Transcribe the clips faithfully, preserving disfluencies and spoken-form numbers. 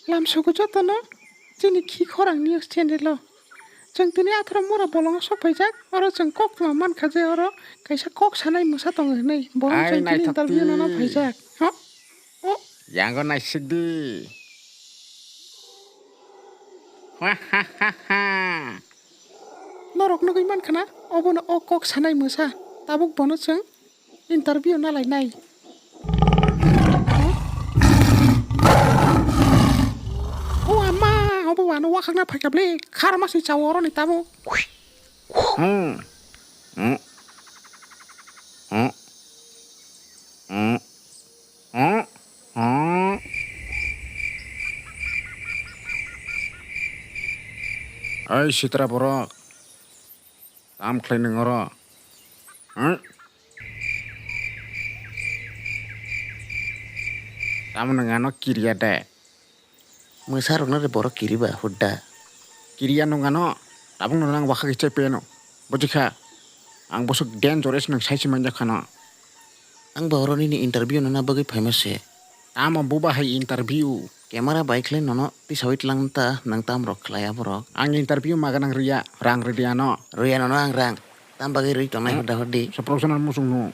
Lam sugo jotono chini khi khorang news channel o. Chwng tini atharo mura bolongo sok phaijak, oro chwng kok tongma mankha je oro kaisa kok sanai mwsa tongo hinwi. Borok Ai, chwng tini naithok interview ti. Nono phaijak. Ho? O. Yango naisik di. Norok nugwi mankha na, obono o kok sanai mwsa. Tabuk bono chwng interview nalai nai. O ama, obo ano wakhakna phaikha ble, kharma se chawo oroni tamo. Hmm. Hmm. Hmm. Hmm. Hmm. Hmm. Ai sitra borok, tam khlai nwng oro? Hmm? Tamo nwng ano kiriya de? Mwsa rokno re borok kiri ba hudda. Kiriya nwng ano, tabuk no nang wakha kichai peno. Bujikha? Ang bosok dangerous nwng sai se manjak khano. Ang ba oro nini interview nana bagwi phaima se. Tamo buba hai interview? Camera bai khlai nono tisawi tlang ta, nang tam rok khlai aborok. Ang interview maga nang riya, rang ridi ano. Riya nono ang rang. Tam bagwi rwi tongnai Hmm? Hudda huddi. Sa professional musung no.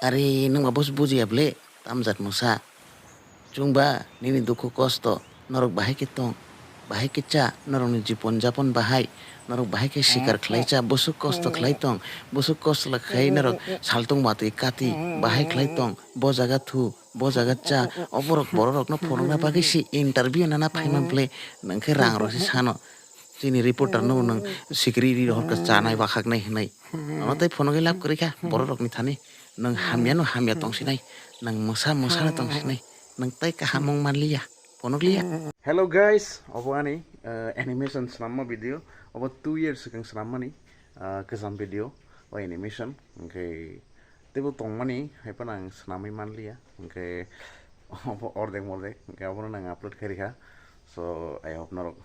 Ari nwng ba bos bujiya ble, tam jat mwsa. Chwngba nini dukhu kosto, norok bahai khe tong, bahai khe cha, norokni jipon japon bahai, norok bahai khe sikar khlai cha, bwswk kosto khlai tong, bwswk kosto lai khai norok saltung matwi kati, bahai khlai tong, bo jaga thu, bo jaga cha, oborok bororokno phunukna bagwi se interview nana phaima ble, nwng khe rang rw se sano. Chini reporter no nwng sikri ri rohor kha chanai wakhaknai hinwi. Ano tei phunugwi lab kwrwi kha bororokni thani. Nwng hamya no hamya tong sinai, nwng mwsa mwsa no tong sinai, nwng tei kahamung manliya. Phunukliya. Hello guys, obo ani, uh, animation swnamma video. Obo two years swkang swnammani, uh, kwcham video o animation. Hwnkhe teibo tongmani, haiphano ang swnamwi manliya. Hwnkhe obo ordek mordek, hwnkhe obono ang upload khairikha. So, I hope norok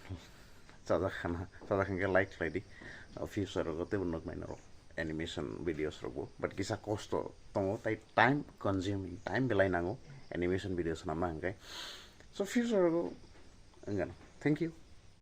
chajak khana, chajak hwnkhe like khlaidi. Uh, future o teibo nuknai norok animation videos rokbo. But kisa kosto tongo, tai time consuming, time belai nango animation videos swnamna hwnkhe. So future o wngano. Thank you.